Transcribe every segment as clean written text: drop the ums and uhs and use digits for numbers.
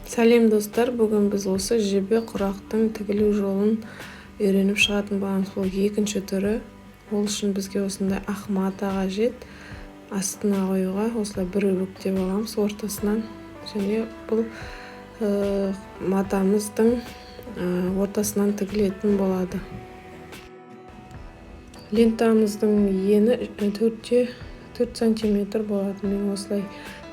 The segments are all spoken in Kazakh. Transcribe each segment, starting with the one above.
Сәлем, достар! Бүгін біз осы жебе құрақтың тігілу жолын үйреніп шығатын боламыз. Бұл екінші түрі. Ол үшін бізге осындай ақ мата қажет. Астына қоюға осылай бір бүктеп аламыз ортасынан. Және бұл матамыздың ортасынан тігілетін болады. Лентамыздың ені 4,4 сантиметр болады. Мен осылай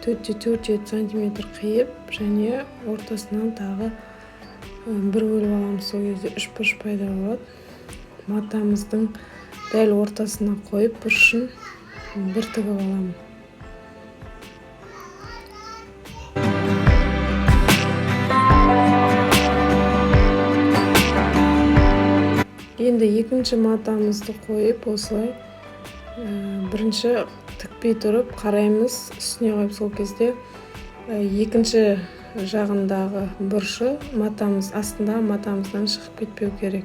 4,4 сантиметр қиып, және ортасынан тағы бір бөліп аламыз. Сол кезде үш бұрыш пайда болады. Матамыздың дәл ортасына қойып, бұрышын бір тігіп аламын. Енді екінші матамызды қойып, осылай бірінші тікпей тұрып қараймыз, үстіне қойып. Сол кезде екінші жағындағы бұрышы матамыз астында матамыздан шығып кетпеу керек.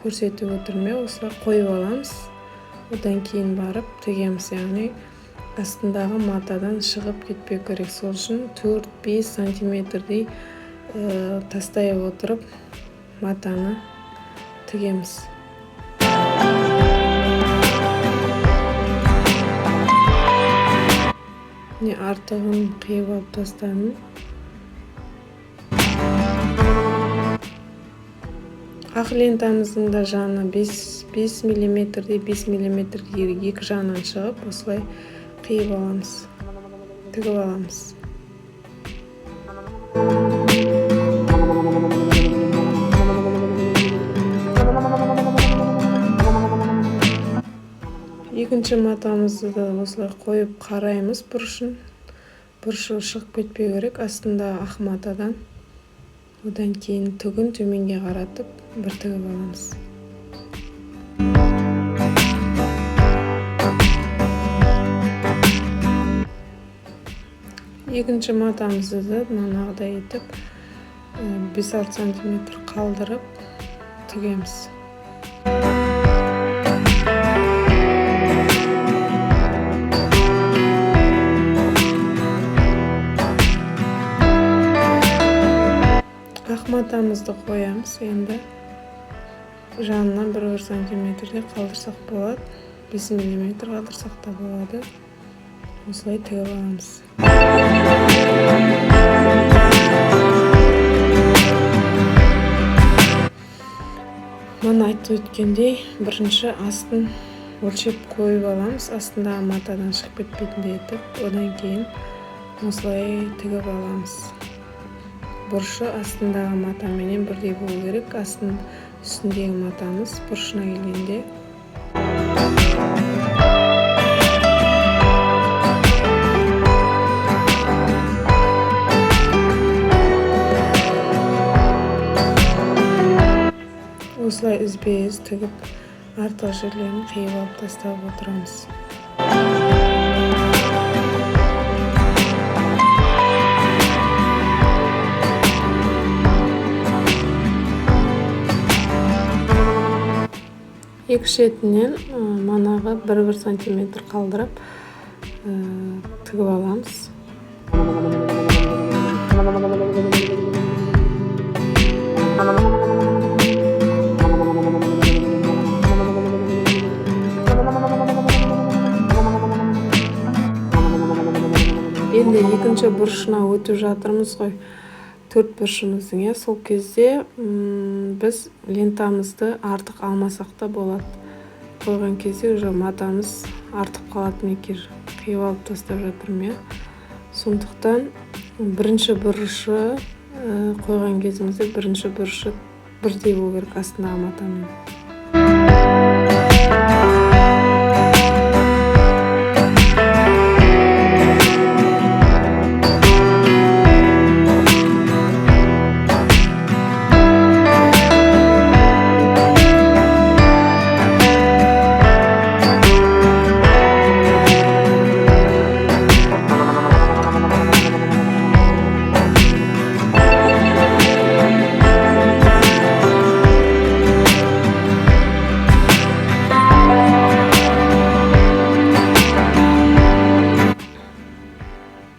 Көрсетіп отырмын, иә, осылай қойып аламыз, одан кейін барып тігеміз, яғни астындағы матадан шығып кетпеу керек. Сол үшін 4-5 сантиметрдей тастай отырып матаны тігеміз. Міне, артығын қиып алып тастаймын. Ақ лентамыздың да жаны 5 миллиметрдей, 5 миллиметрдей екі жағынан шығып, осылай қиып аламыз, тігіп аламыз. Екінші матамызды да осылай қойып қараймыз бұрышын. Бұрышы шығып кетпеу керек астында ақ матадан. Одан кейін түгін төменге қаратып бір тігіп аламыз. Екінші матамызды да мынағыдай етіп 5-6 сантиметр қалдырып тігеміз. Ақ матамызды қоямыз. Енді жанынан бір сантиметрдей қалдырсақ болады, 5 миллиметр қалдырсақ та болады. Осылай тігіп аламыз. Мына айтып өткендей, бірінші астын өлшеп қойып аламыз, астындағы матадан шығып кетпейтіндей етіп, одан кейін осылай тігіп аламыз. Бұрышы астындағы матаменен бірдей болу керек. Астын үстіндегі матамыз бұрышына келгенде осылай ізбе-із тігіп, артық жерлерін қиып алып тастап отырамыз. Екі шетінен манағы бір-бір сантиметр қалдырып тігіп аламыз. Енді екінші бұрышына өтіп жатырмыз ғой, төрт бұрышымыздың, иә. Сол кезде біз лентамызды артық алмасақ та болады. Қойған кезде уже матамыз артып қалады, мінекей қиып алып тастап жатырмын, иә. Сондықтан бірінші бұрышы қойған кезімізде бірінші бұрышы бірдей болу керек астындағы матамен.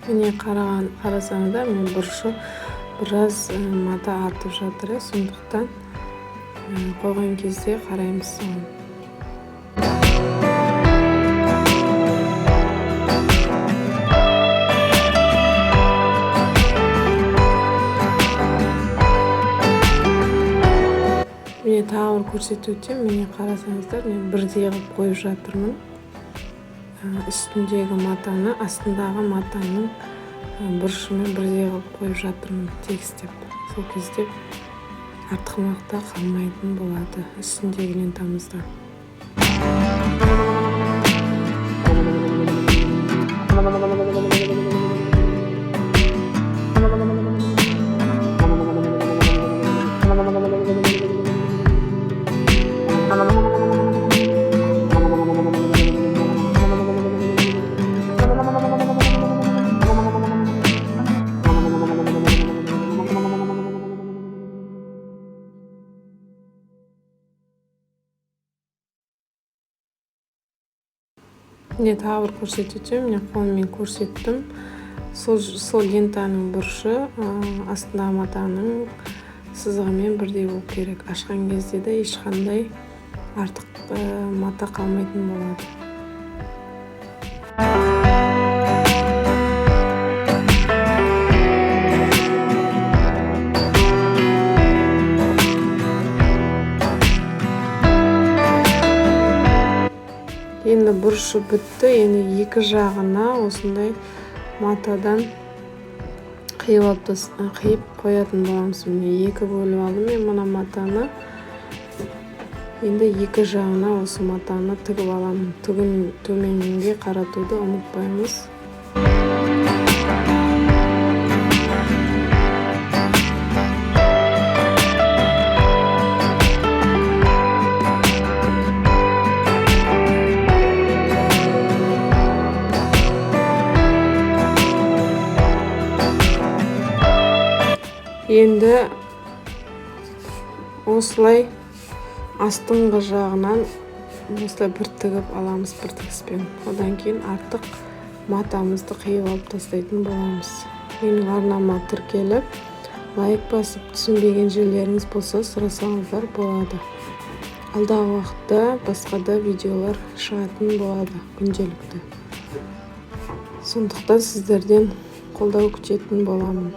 Міне, қарасаңдар, мен бұрышы Біраз мата артып жатыр, сондықтан қойған кезде қараймыз соны. Міне, тағы бір көрсетіп өтемін. Міне, қарасаңыздар, мен бірдей қылып қойып жатырмын. Үстіндегі матаны астындағы матаның бұрышымен бірдей қылып қойып жатырмын тегістеп. Сол кезде артық мата қалмайтын болады үстіндегі лентамызда. Міне, тағы бір көрсетіп өтемін. Міне, қолыммен көрсеттім. Сол лентаның бұрышы астындағы матаның сызығымен бірдей болу керек. Ашқан кезде де ешқандай артық мата қалмайтын болады. Енді бұрышы бітті. Енді екі жағына осындай матадан қиып қоятын боламыз. Міне, екі бөліп алдым мен мына матаны. Енді екі жағына осы матаны тігіп аламын. Түгін төменге қаратуды ұмытпаймыз. Енді осылай астыңғы жағынан осылай бір тігіп аламыз бір тігіспен. Одан кейін артық матамызды қиып алып тастайтын боламыз. Менің арнама тіркеліп, лайк басып, түсінбеген жерлеріңіз болса сұрасаңыздар болады. Алдағы уақытта басқа да видеолар шығатын болады күнделікті. Сондықтан сіздерден қолдау күтетін боламын.